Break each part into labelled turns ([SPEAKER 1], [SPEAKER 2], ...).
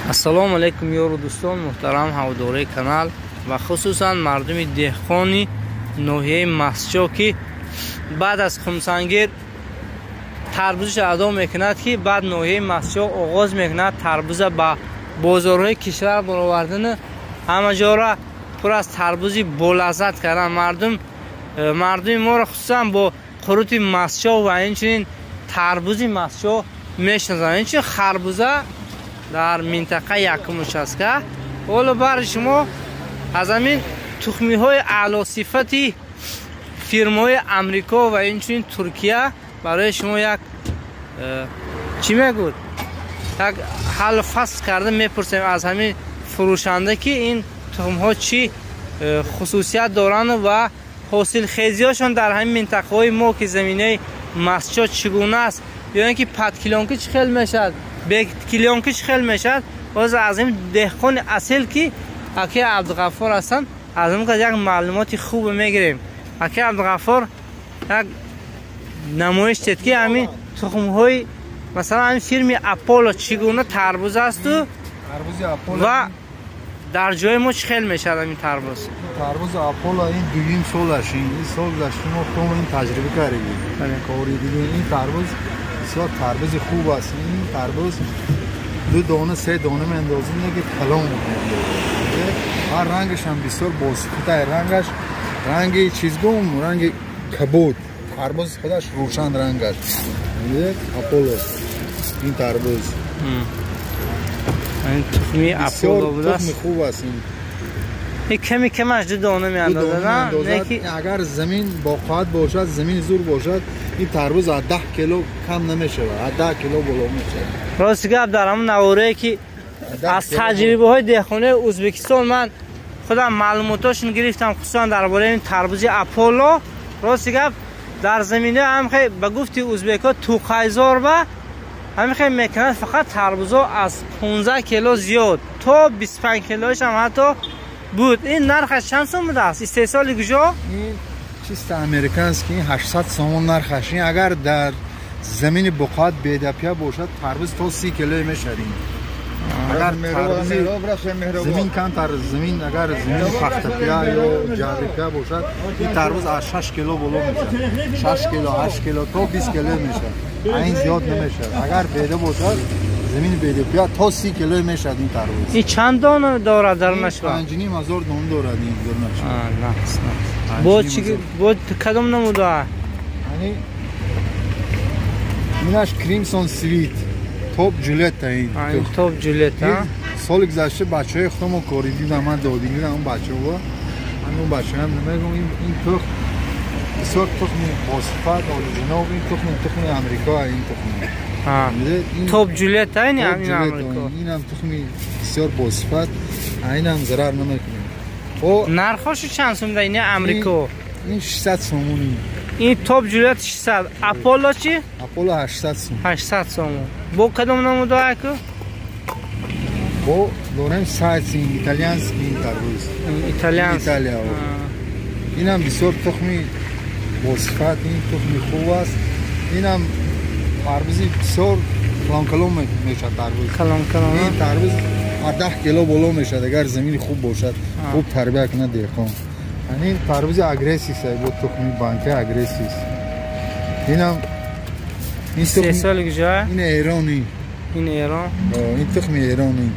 [SPEAKER 1] Ассалому алайкум, ёру дӯстон, муҳтарам ҳаводораи канал ва хусусан мардуми деҳқони ноҳияи Мастчо, ки баъд аз Хумсангир тарбузаш адо мекунад, ки баъд ноҳияи Мастчо оғоз мекунад тарбуза ба бозорҳои кишвар баровардан, ҳама ҷора пур аз тарбузи болаззат кардан. Мардуми моро хусусан бо қурути Мастчо ва инчунин тарбузи Мастчо мешиносанд. Инчунин харбуза дар минтақа якум участка. Ҳоло бари шумо аз ҳамин тухмиҳои аълосифати фирмаҳои Амрико ва инчунин Туркия барои шумо як чӣ мегӯд, як ҳаллу фасл карда мепурсем аз ҳамин фурӯшанда, ки ин тухмҳо чӣ хусусият доранд ва ҳосилхезиҳошон дар ҳамин минтақаҳои мо, ки заминаи Мастчо, чӣ гуна аст, ё ин ки под клёнка чӣ хел мешавад, бе клёнка чӣ хел мешавад. Ҳозир аз ин деҳқони асил, ки акаи Абдуғаффор ҳастанд, аз он як маълумоти хубе мегирем. Акаи Абдуғаффор, як намоиш дед, ки ҳамин тухмҳои, масалан, ҳамин фирми Аполло чӣ гуна тарбуз асту ва дар ҷои мо чӣ хел мешавад ҳамин тарбуз.
[SPEAKER 2] Тарбузи Аполло ин дуюм солаш, ин сол гузашта мо худамон ин таҷриба кардем, коридем. Ин тарбуз бисёр тарбузи хуб аст. Ин тарбуз ду дона, се дона меандозем, неки калон ва рангаш ҳам бисёр босифата. Рангаш ранги чизгум, ранги кабуд. Тарбуз худаш рӯшан рангаш. Аполло ин тарбуз.
[SPEAKER 1] Ин тухми Аполло будааст.
[SPEAKER 2] Тухми хуб аст ин.
[SPEAKER 1] Ками камаш ду дона меандозад.
[SPEAKER 2] Агар замин боқоат бошад, замин зур бошад, ин тарбуз аз 10 кило кам намешавад, аз 10 кило боло мешавад.
[SPEAKER 1] Рости гап, дар ҳамон наворае, ки аз таҷрибаҳои деҳқонаи Ӯзбекистон ман худам маълумотошон гирифтам, хусусан дар бораи ин тарбузи Аполло, рости гап, дар заминаи ҳамхе, ба гуфти ӯзбекҳо, туқайзор ба ҳамихе мекунад, фақат тарбузо аз 15 кило зиёд, то 25 килоишам ҳатто буд. Ин нархаш чанд сом будааст? Истеҳсоли куҷо?
[SPEAKER 2] Ин чисто американский, ин 800 сомон нархаш. Ин агар дар замини буқоат бедапия бошад, тарбуз то 30 кило мешавад. Ин агар тарбузи замин камтар, замин агар замини пахтапия ё ҷаррипия бошад, ин тарбуз аз 6 кило боло мешавад, 6 кило, 8 кило, то 20 кило мешавад, ин зиёд намешавад. Агар беда бошад, замини бедапия, то 30 кило мешавад ин тарбуз.
[SPEAKER 1] Ин чанд дона дорад дар нашва?
[SPEAKER 2] 5,5 ҳазор дона дорад ин дар нашва.
[SPEAKER 1] Бо чи, бо кадом намуда?
[SPEAKER 2] Инаш Кримсон Свит, Топ Ҷулетта ин.
[SPEAKER 1] Топ Ҷулетта.
[SPEAKER 2] Соли гузашта бачаҳои худамон кори дидам, ман додим дидам он бачаҳо, ман он бачаҳам намегум. Ин тухм бисёр тухми босифат, олиҷаноб. Ин тухми, тухми Амрико ин тухми.
[SPEAKER 1] Топ Ҷулетта ин Амрико.
[SPEAKER 2] Инам тухми бисёр босифат, инам зарар намекунад.
[SPEAKER 1] Нархошу чанд сум да ини Амрико?
[SPEAKER 2] Ин 600 сомони.
[SPEAKER 1] Ин Топ Ҷулет 600, Аполло чи?
[SPEAKER 2] Аполло 800 сом.
[SPEAKER 1] 800 сомон. Бо кадом намудо аку?
[SPEAKER 2] Бо дорем сайцин, итальянский тарбуз.
[SPEAKER 1] Итальянский.
[SPEAKER 2] Италия. Инам бисёр тухми босифат, ин тухми хуб аст. Инам тарбузи бисёр калон калон мешавад тарбуз.
[SPEAKER 1] Калон калон.
[SPEAKER 2] Ин тарбуз аз 10 кило боло мешавад, агар замини хуб бошад, хуб тарбия кунад деҳқон. Ин тарбузи Агрессис, бо тухми банка Агрессис. Инам
[SPEAKER 1] Истеҳсоли куҷо?
[SPEAKER 2] Ин эрони.
[SPEAKER 1] Ин Эрон.
[SPEAKER 2] Ин тухми эрони.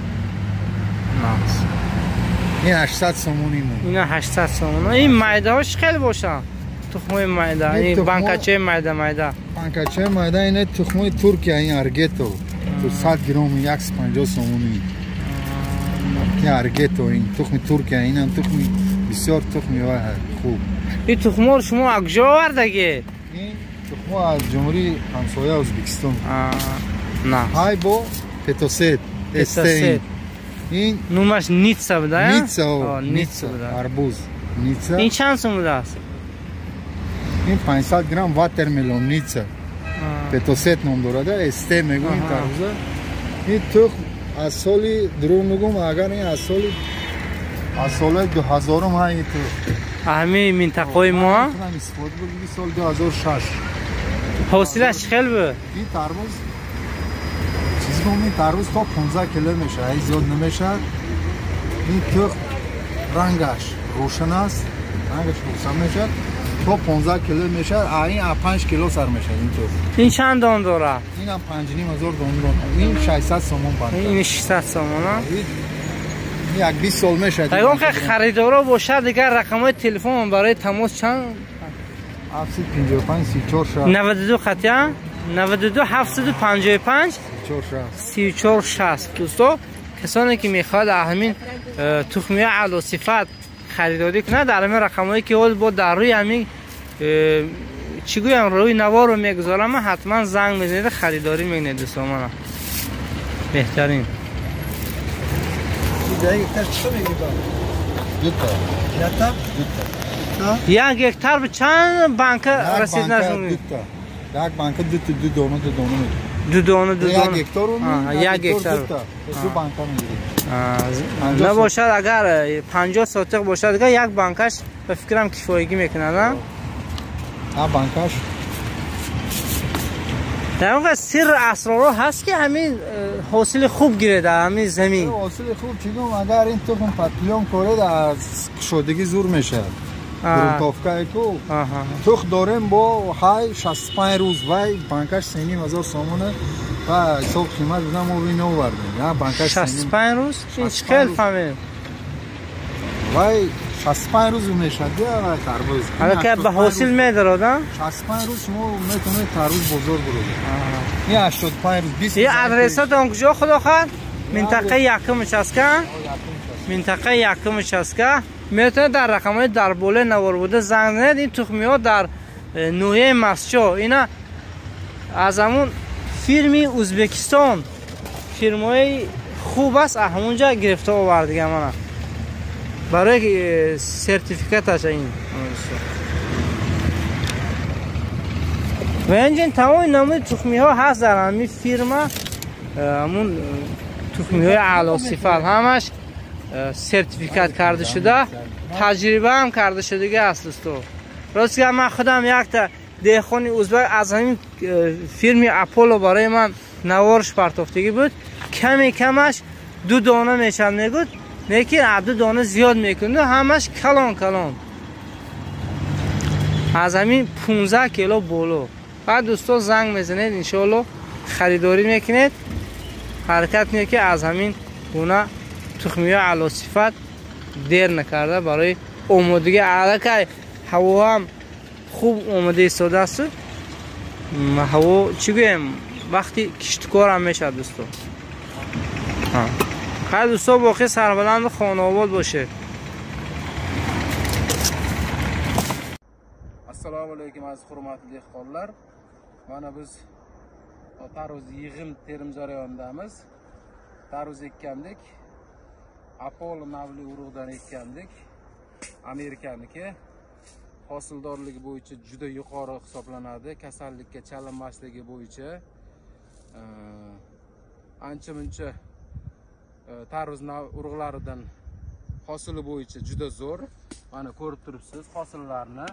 [SPEAKER 2] Ин 800 сомони мо.
[SPEAKER 1] Ина 800 сомон. Ин майдаҳош хеле бошанд, тухмои майда, ин банкачаи майда майда.
[SPEAKER 2] Банкачаи майда, ин тухмои Туркия, ин Аргето, 100 грамм 150 сомони. Ин Аргето, ин тухми Туркия, инам тухми бисёр тухми хуб.
[SPEAKER 1] Ин тухморо шумо аз куҷо овардагӣ?
[SPEAKER 2] Ин тухмо аз ҷумҳурии ҳамсоя Ӯзбекистон.
[SPEAKER 1] На.
[SPEAKER 2] Ҳай, бо Петосет эстейн ин.
[SPEAKER 1] Номаш Ницца буда?
[SPEAKER 2] Ницца.
[SPEAKER 1] Ницца буда.
[SPEAKER 2] Арбуз Ницца.
[SPEAKER 1] Ин чанд сум будааст?
[SPEAKER 2] Ин 500 грамм Ватермелон Ницца Петосет ном дорад, эсте мегӯм ин тарбуза. Ин тухм аз соли, дурӯғ мегӯм агар, ин аз соли 2000-ум ҳа ин тухм.
[SPEAKER 1] Ҳамин минтақаҳои мо.
[SPEAKER 2] Истифода буд соли 2006.
[SPEAKER 1] Ҳосилаш чӣ хел буд?
[SPEAKER 2] Ин тарбуз чиз тухм ин тарбуз то 15 кило мешавад, ай зиёд намешавад. Ин тухм рангаш рӯшан аст, рангаш рӯшан мешавад. То 15 кило мешавад, а ин 5 кило сар мешавад ин тухм.
[SPEAKER 1] Ин чанд дон дорад?
[SPEAKER 2] Ин ҳам 5500 дон дорад. Ин 600 сомон банка.
[SPEAKER 1] Ин 600 сомон, а?
[SPEAKER 2] Ин як 20 сол мешавад.
[SPEAKER 1] Ягон харидоро бошад, дигар рақамҳои телефон барои тамос чанд?
[SPEAKER 2] 755 34 60.
[SPEAKER 1] 92 хатия? 92 755 34 60. Дӯсто, касоне ки мехоҳад ҳамин тухмии аълосифат харидорӣ кунад, дар ҳамин рақамҳое ки ҳол бо дар рӯи ҳамин чӣ гӯям, рӯи наворро мегузорам, ҳатман занг мезанед, харидорӣ мекунед дӯстон. Мана беҳтарин. Як гектар чанд банка расид нашуд?
[SPEAKER 2] Як банка ду дона ду дона мегирад.
[SPEAKER 1] Ду дона ду дона.
[SPEAKER 2] Як гектар
[SPEAKER 1] як гектар
[SPEAKER 2] ду банка мегирад.
[SPEAKER 1] Набошад, агар 50 сотиқ бошад, дигар як банкаш ба фикрам кифоягӣ мекунад, а?
[SPEAKER 2] А банкаш.
[SPEAKER 1] Дар воқеъ сирр асрорро ҳаст ки ҳамин ҳосили хуб гиред дар ҳамин замин.
[SPEAKER 2] Ҳосили хуб чӣ гум, агар ин тухм патлион коред аз кушодагӣ зур мешавад. Грунтовкае ку тухм дорем бо ҳай 65 рӯз, вай банкаш 3500 сомона ва ҳисоб қимат буда мо вин овардем. Я банкаш
[SPEAKER 1] 65 рӯз? Ин чӣ хел фаҳмем?
[SPEAKER 2] Вай 65 рӯз мешавад вай тарбуз.
[SPEAKER 1] Аллакай ба ҳосил медорад, а?
[SPEAKER 2] 65 рӯз шумо метавонед тарбуз бозор буред. Ин 85 рӯз 20.
[SPEAKER 1] Ин адресатон куҷо, худо хоҳад? Минтақаи якум участка? Минтақаи якум участка. Метавонед дар рақамҳои дар болои навор буда занг занед. Ин тухмиҳо дар ноҳияи Мастчоҳ, ина аз ҳамун фирми Ӯзбекистон, фирмаи хуб аст, аз ҳамунҷа гирифта овардига мана барои сертификаташ ин. Ва инҷин тамоми намуди тухмиҳо ҳаст дар ҳамин фирма, ҳамун тухмиҳои аълосифат ҳамаш сертификат карда шуда, таҷриба ҳам карда шудага аст дӯсто. Рост гап, ман худам якта деҳқони ӯзбак аз ҳамин фирми Аполло барои ман наворш партофтагӣ буд. Каме камаш ду дона мешавад мегӯд, лекин аз ду дона зиёд мекунад, ҳамаш калон калон. Аз ҳамин 15 кило боло. Баъд дӯсто занг мезанед, иншоалло харидорӣ мекунед. Ҳаракат кунед ки аз ҳамин гуна тухмиҳои аълосифат дер накарда барои омодагӣ. Аллакай ҳаво ҳам хуб омода истодааст. Ҳаво чӣ гӯем, вақти киштукор ҳам мешавад дӯсто. Хайр дӯсто, боқӣ сарбаланду хонаобод бошед.
[SPEAKER 3] Assalomu alaykum aziz hurmatli dehqonlar. Mana biz tarvuz yig'im terim jarayonidamiz. Tarvuz ekkandik. Apollo navli urug'dan ekkandik. Amerikaniki. Hosildorligi bo'yicha juda yuqori hisoblanadi. Kasallikka chalinmasligi bo'yicha ancha muncha tarvuz urug'laridan hosili bo'yicha juda zo'r. Mana ko'rib turibsiz hosillarni.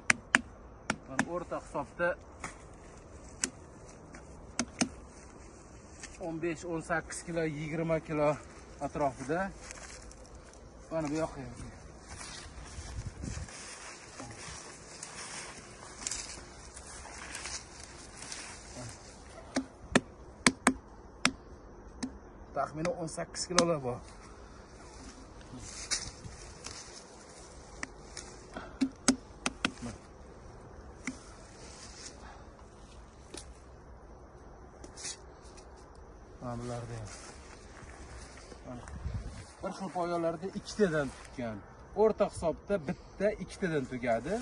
[SPEAKER 3] Mana o'rta hisobda 15-18 kilo, 20 kilo atrofida. Mana bu yoqqa. Taxminan 18 kilolar bor. Mana bularda ham. Bir xil poyalarda ikkitadan tutgan. O'rta hisobda bitta ikkitadan tugadi.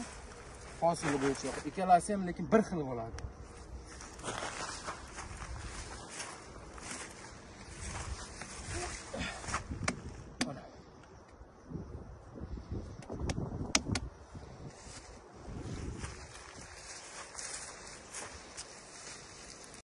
[SPEAKER 3] Hosili bo'yicha ikkalasi ham lekin bir xil bo'ladi.